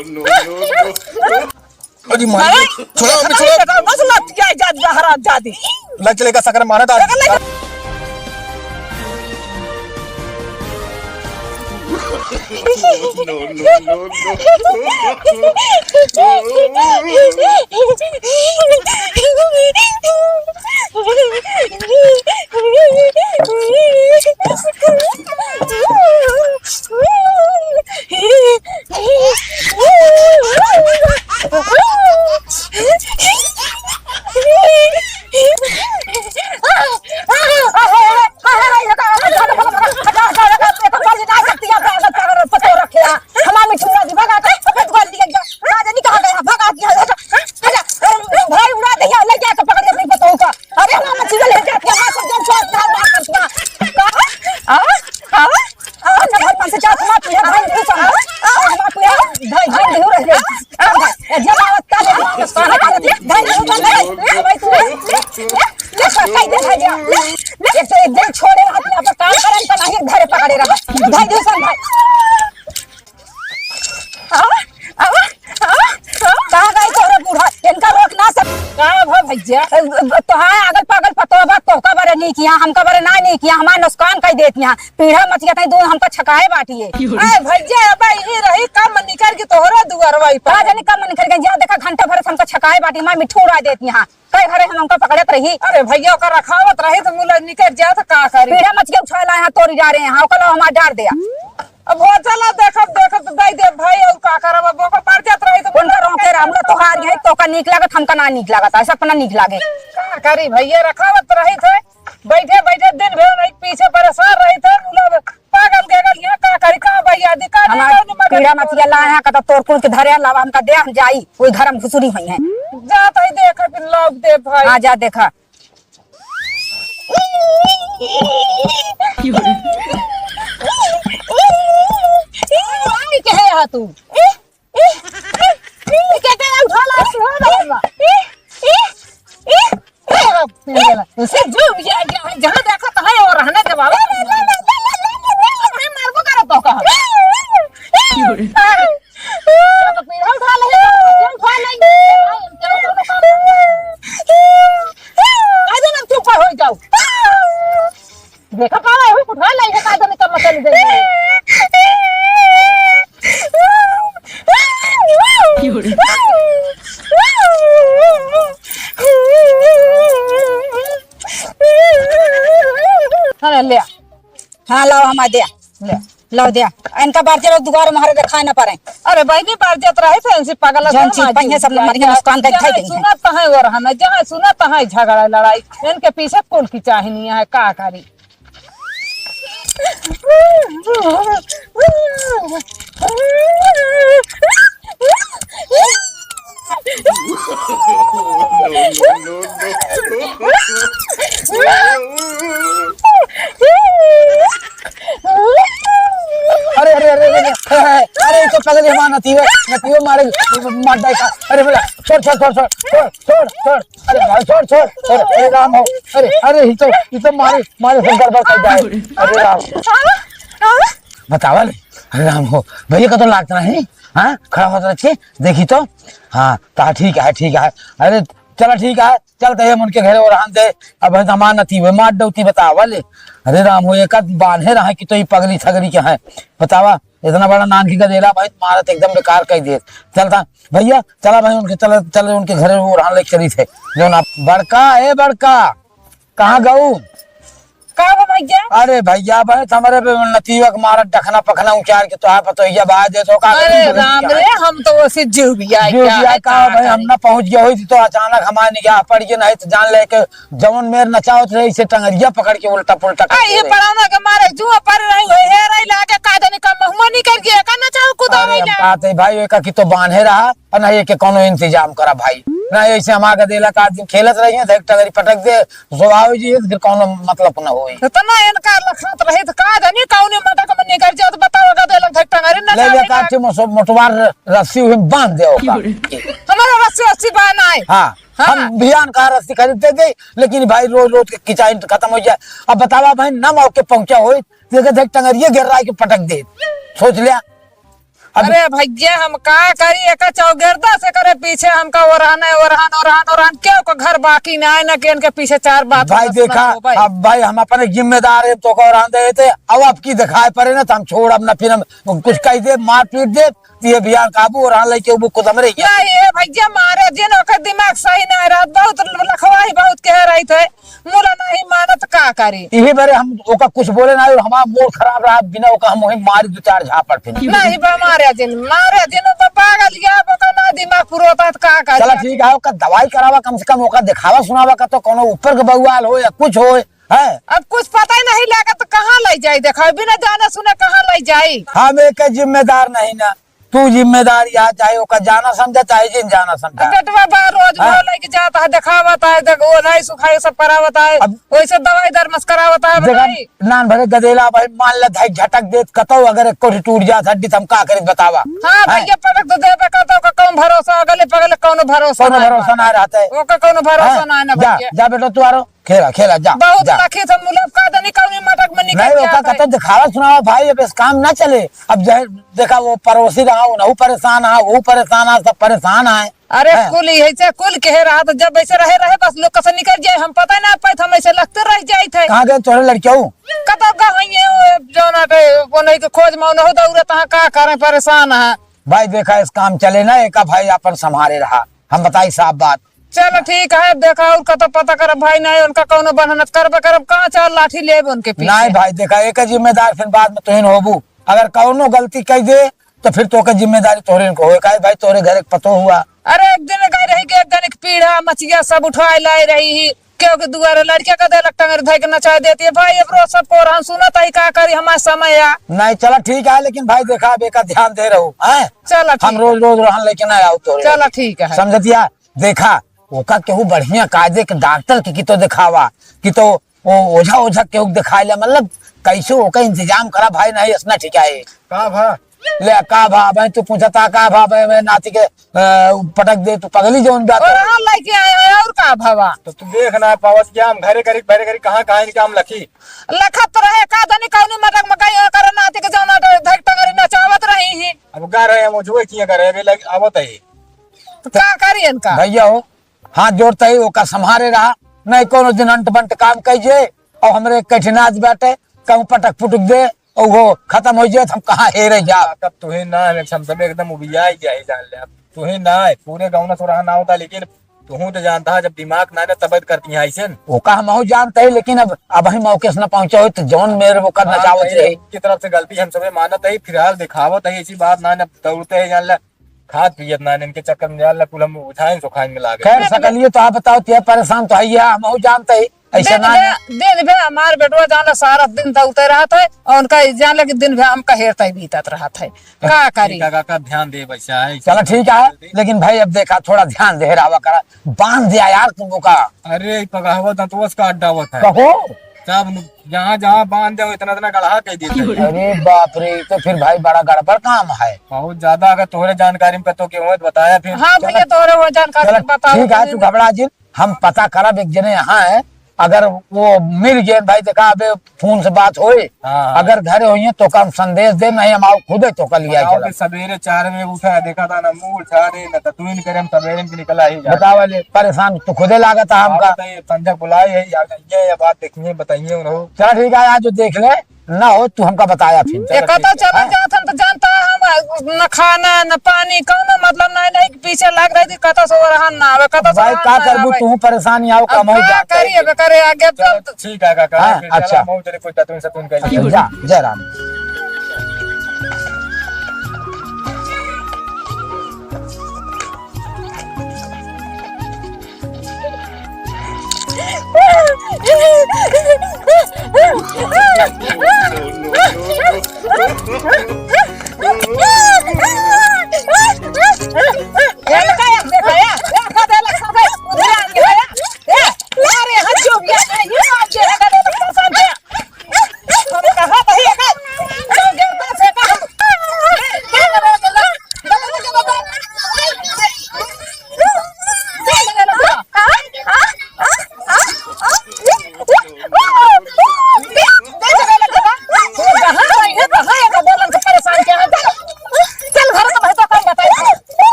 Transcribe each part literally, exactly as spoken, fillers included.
अरे माई, अरे, छोड़ो, अम्मी, छोड़ो। बस लतिया जात बा, हरामजादी। लग चलेगा सकर मारा डाल। अगर लग- हमार मिठुआ जी भगा के, भगा के, भाई उड़ा दे, ले जाके पकड़ के अपनी पतोह का। अरे, हमार मछली ले जाके हमार सब जन छोड़, धार, धार कर दिया। का? आवा, आवा, आवा, ना भाई, पाँच से चार, हमार पिया, भाई, नहीं समझा। आवा, हमार पिया, भाई, भाई, नहीं रह गया। आवा, ए, जब आवत का, जब आवत का, भाई, भाई, नहीं समझा। ले, ले, भाई, तू ले, ले, ले, ले, सब कह दे, भाई, ले, ले, ले। एक तो एक दिन छोड़े रहत, यहाँ पर काम करन, तो नहीं, घरे पकड़े रहो। भाई, नहीं समझा। आवा, आवा, आवा, आवा। कहाँ गई तोहरा बूढ़ा? इनका रोक ना सक- का भा भैया? ए, ए, तोहार अगल पगल पतोह बा, तोहका बरे नहीं किया, हमका बरे ना नहीं किया, हमार नुकसान कई देत यहाँ। पीढ़ा मच गया था, दो हमका छकाए बाटी है। ए भैया, अब यही रही, कम निकर के तोहरा दुआरवा ही पर। का जानी कम निकर के, जा देखा घंटा भर से हमका छकाए बाटी, हमार मिठू उड़ा देत यहाँ। कई घरे हम उनका पकड़त रही। अरे भैया, ओकर रखावत रही तो मुला निकल जाए तो का करी? पीढ़ा मच गया, उछाल आए हैं, तोरी जा रहे हैं, हाँ, ओकर हमार डार दिया। अब हो चला, देखब, देखब तो दई दे भाई, और का करब, अब ओकर मर जात रही तो उनका रोके राम ला तोहार यही, तोका नीक लागत, हमका ना नीक लागत, ऐसा अपना नीक लागे। का करी भैया, रखावत रही थे, बैठे बैठे दिन भर नहीं पीछे परेशान रही थे, मुला पागल के गल यहाँ का करी, का भैया, अधिकार नहीं, हमार कौन मदद पीढ़ा करी? मचिया लाए हैं, कतौ तोर कुल के धरे लावा, हमका दे, हम जाई, कोई घर में घुसुरी हुई है। जा तई देखा, फिर लौट दे भाई। हाँ, जा देखा। आई के है यहाँ तू? के के उठा ला, हो गया बा। ए, बाप रे, ए, ए, जो भी है, जहाँ, जहाँ देखा तहाँ और रहने जब आवे। मैं मारबो करत तो कहा। तो पीढ़ा उठा ले, उठा ले। आ जाओ ना, चुप हो जाओ। देखा पावा, एहू कुठवा लाई है, का जाने का मतलब दे। अरे ले। हाँ, लाओ, हमारे दे। ले। लाओ, दे। इनका बार जब दुआर मारे देखाए ना पारे। अरे बहिनी, बार जत रहे थे, इनसे पागल जौन चीज पहिए सब मरिया नुकसान देखाई देई है। सुनत है और हमें, जहाँ सुनत है झगड़ा लड़ाई, इनके पीछे कुल की चाही नहीं है, का करी? अरे, अरे, अरे, अरे, अरे, अरे, ये तो पगली हमार नतीवे, नतीवे मारे, मार डाई का। अरे बोला, छोड़, छोड़, छोड़, छोड़। अरे भाई, छोड़, छोड़, छोड़, अरे राम हो, अरे, अरे, ये तो, ये तो मारे, मारे से गड़बड़ कर जाए। अरे राम। बतावा ले, अरे राम हो, भैया का तो लागत नहीं, हाँ, खड़ा होत रहे, देखी तो, हाँ, ता ठीक है, ठीक है, अरे, चला ठीक है, चल दे हम उनके घरे और हम दे, अब हम हमार नतीवे मार डौती बतावा ले। अरे राम हो, एक आध बान्हे रहे कि तो ये पगली थगरी के हैं, बतावा, इतना बड़ा नानकी का देला भाई, मारत एकदम बेकार कर दे। चलता भैया, चला भाई उनके, चल, चल उनके घरे वो रहा लेके चली थे। जो ना बड़का, ए बड़का, कहाँ गऊ? का बा भैया? अरे भैया, भाई तुम्हारे पे नतीवा के मारत डखना पखना उचार के तो आप तो ये बात दे तो का अरे करी राम भैया? रे, हम तो वैसे जीव भी आए जीव क्या भी आए है, का का भाई, हम करी? ना पहुँच गए होई तो अचानक हमारे निगाह पड़ गए, नहीं तो जान ले के जवन मेर नचावत रहे, इसे टंगरिया पकड़ के उल्टा पुल्टा कर आ, ये दे रहे। पड़ाना के मारे जुआ पर रही है, हे रही लागे का जाने का महुआ निकल गया, का नचाओ कुदा अरे, रही हम ना। कहते हैं, भाई, एका की तो बांधे रहा, और ना ये के कोनो इंतजाम करा, भाई। ना ऐसे हम आगे देला का दिन खेलत रही है, देख टंगरी पटक दे, स्वभाव जी है, फिर कोनो मतलब ना होई। इतना इनका लखत रही तो का जाने कौन मटक में निकल जाओ, तो बताओ, का देला देख टंगरी ना ले जावे ले का ना। काठी मोटवार रस्सी हुई बांध दे ओका। हमारा रस्सी, रस्सी बांध आए। हाँ। हाँ। हम बिहान का रस्सी खरीद दे दे, लेकिन भाई रोज रोज के किचाइन खत्म हो जाए। अब बतावा भाई, ना मौके पहुंचा होई, देखे देख टंगरिये गिर रहा है कि पटक दे। सोच लिया। अब अरे भइया, हम का करी, एका चौगिरदा से करे पीछे हमका ओरहन है, ओरहन, ओरहन, ओरहन, केहू का घर बाकी नाहीं, न केहू के पीछे चार बात भाई। देखा, अब भाई हम अपने जिम्मेदार है, तोका ओरहन देइत है, अब अबकी देखाए परे ना, त हम छोड़ब ना, फिर हम कुछ कहि देब, मार पीट देब, त ये बियान काबू ओरहन लइके वो खुद हमरे हियाँ। नहीं, ये भइया मारे जिन, ओकर दिमाग सही नाहीं रहत, बहुत लखवाही बहुत कह रही थे, मुला नहीं मानत, का करी? इही बरे हम ओका कुछ बोले ना, और हमारा मूड खराब रहा, बिना ओका हम वहीं मारी दो चार झापड़ फिर। नहीं बा, मारे जिन, मारे जिन, वो पागल या, ओका ना दिमाग पुरोता है, त का करी? चला ठीक है, ओका दवाई करावा, कम से कम ओका देखावा सुनावा का, तो कौनो ऊपर के बउआल हो या कुछ हो, है? अब कुछ पता ही नहीं लागत, तो कहाँ ले जाई? देखा, बिना जाने सुने कहाँ ले जाई? हम एक जिम्मेदार नहीं ना, तू जिम्मेदार या, चाहे ओका जाना समझा, चाहे जिन जाना समझा। अब बेटवा बा, रोज हाँ। भर लेके जाता है, देखावता है, देख, ओढ़ाई सुखाई सब करावता है, अब वैसे दवाई दरमस करावता है, देखा, बताई। नान भरे गदेला भाई, मान ले धाई झटक देत कतौ, अगर एक कोठी टूट जात हड्डी, त हम का करी बतावा? हाँ हैं? भइया, पटक तो देबे करता, ओका कौन भरोसा, अगले पगले कौनो भरोसा कौनो ना भरोसा बा। ना रहता है। ओका कौनो भरोसा हाँ, ना, ना जा, भइया। जा बेटा, तू आरो खेला, खेला, जा, बहुत जा। लखी थे मुलाब का दनी कौनी मटक में निकल नहीं, गया ओका था। कतौ देखावा सुनावा भाई, अब इस काम ना चले। अब जहे देखा, वो पड़ोसी रहा, उनहू परेशान है, वो परेशान है, सब परेशान है। अरे हैं? कुल यही से कुल कहे रहा, तो जब ऐसे रहे रहे बस लोग कसे निकल जाए, हम पता ना पाए, हम ऐसे लगते रह जाए थे। कहाँ गए तोहरे लड़कियों? कतौ का होइए वो जौना के, वो नहीं के खोज में उनहू दौड़त हैं, का करें, परेशान है। भाई देखा, इस काम चले ना, एका भाई अपन संभारे रहा, हम बताई साफ बात। चल ठीक है, देखा और कतौ पता करब भाई, नहीं उनका कौनो बहाना करबे करब, कहाँ चार लाठी लेब उनके पीछे। नहीं भाई, देखा, एक जिम्मेदार फिर बाद में तुहिन होबू, अगर कौनो गलती कह दे तो फिर तोके जिम्मेदारी तोहरे को होए, काहे भाई तोहरे घर एक पतो हुआ। अरे एक दिन गए रही कि एक जने के पीढ़ा मचिया सब उठाए लाए रही ही, केहू के दुआरे लड़किया का देलक टंगरी धइ के नचाए देती है। भाई अब रोज सबको ओरहन सुनत ही, का करी, हमार समय आ। नहीं चला ठीक है, लेकिन भाई देखा, अब एका ध्यान दे रहू, हैं? चला हम ठीक रोज है। रोज ओरहन लेके ना आऊ तोरे चला लगे। ठीक है। समझतिया? देखा, ओका केहू बढ़िया कायदे के डॉक्टर के कितो देखावा, कितो ओ ओझा, ओझा केहू के देखाए ले, मतलब कैसे ओका इंतजाम करा भाई, नहीं ऐसना ठीक है। का भा? ले का भा भाई, तू पूछता का भा भाई, मैं नाती के अ, पटक दे तू पगली जौन बात है। ओरहन लेके आए हैं, और का भवा? तो तू देख ना पावत क्या हम घरे करी, घरे करी कहाँ, कहाँ इनके हम लखी? लखत रहे का धनी कौनी मटक में कहीं ओकर नाती के जौन धक टंगरी नचावत रही ही। अब गा रहे हैं, वो जो किया कर रहे, वे लग आवत है। तो का करी इनका? भइया हो, हाथ जोड़ते ही ओका संभारे रहा, नहीं कौनो दिन अंट बंट काम कइजे, और हमरे कठिनात बाटे, कहूँ पटक पुटक दे, और वो खतम होइ जाए, त हम कहाँ हेरे जाब। ताकत तुहे ना है, हम सब एकदम उबियाई जाए, जान ले। अब तुहे ना है, पूरे गाँव ना सोरहा ना होता, लेकिन तुहूँ तो जानता है, जब दिमाग ना है, तब करती हैं ऐसे न। ओका हमहू जानते हैं, लेकिन अब, अब ही मौके से न पहुँचे हो, तो जौन मेरे वो करना हाँ, चाहत भाई, रहे। की तरफ से गलती हम सबे मानत है, फिलहाल दिखावत है, ऐसी बात ना है, अब दौड़ते हैं, जान ले। खात पियत ना, इनके चक्कर में जान ला, कुल हम उठाइन सोखाइन में लागे। खैर, सकलिए तो आप बताओ, ते परेशान तो है, हमहू जानते ही, ऐसे दिन ना भे, ना। दिन भे हमार बेटवा जान ला, सारा दिन दौड़ते रहत है, और उनका जान ला कि दिन भे हमका हेरता ही बीतत रहत है। का करी? का, का, का ध्यान दे वैसा है, चला ठीक है, लेकिन भाई अब देखा, थोड़ा ध्यान दे रहा करा, बांध दिया यार तुमको का। अरे, ई पगहवा दंतवस का अड्डावत है। कहो। तब नु-, जहाँ, जहाँ बांध दे, इतना, इतना गड़हा कह देते हैं। अरे बाप रे, तो फिर भाई बड़ा गड़बड़ काम है। बहुत ज्यादा, अगर तोहरे जानकारी में कतो के हो तो बताया फिर। हाँ भैया, तोहरे हो जानकारी चलो, में बताओ ठीक है, तो तू घबरा जिन, हम पता करब, एक जने यहाँ है, अगर वो मिल गए भाई, देखा अबे फोन से बात होई, हाँ, हाँ। अगर घरे होइए तो का हम संदेश दे, नहीं हम आओ खुदे तो का लिया बताओ चला। कि सवेरे चार बजे उठा, देखा था ना मुंह उठा दे, ना तो तू ही करे, हम सवेरे में निकला ही जा। बतावा ले, परेशान तू खुदे लागत है हमका। बताइए, संजय बुलाए है, या ये या बात देखिए, बताइए उन्हों। चला ठीक है, आज जो देख ले, ना हो तू हमका बताया फिर। चलो, एक तो ठीक है। चला हाँ। जात हम तो जानता है, हम न खाना, न पानी, कौनो मतलब नहीं, नहीं पीछे लाग रही थी, कतौ से ओरहन ना आवे, कतौ से भाई, ओरहन का ना करबू, आवे। तू परेशान ही आओ, अब कमाओ का जाता करी, है। अब करे आगे अब चलो, तो ठीक है, काका, हाँ, फिर चलो, अच्छा। हम चले, कोई तत्व से फोन कर लीजिए। जा, जय राम।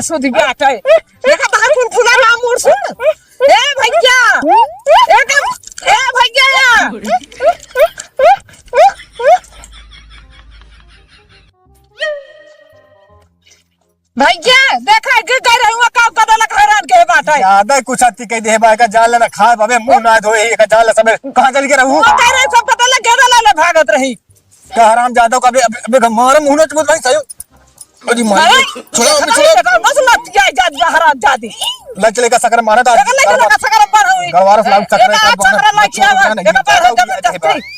सुधी बाटे। देखा तो फुलफुला ना मुड़ सुन। ए भैया, ए, ए भैया। भैया, देखा, गिर गए रहुआ, का कदल घरान के बाटे। ज्यादा कुछ अति कह दे बा, का जान लेना खाए बाबे, मुंह ना धोए, का जान ले सबे, कहाँ चल के रहू? वो कह रहे सब पता लग गया, ले भागत रही। का हराम ज्यादा का अबे, अबे, अबे मार मुंह ना चुप भाई सही। अरे मार, अरे, छोड़ा, अबे छोड़ा। बस मत किया जात बा, हराम जादी। लग चले का सकरा मारा था। लग चले का सकरा मारा हुई। गड़वार फ्लाउट सकरा एक का आज सकरा लग किया, एक बार जबरदस्ती।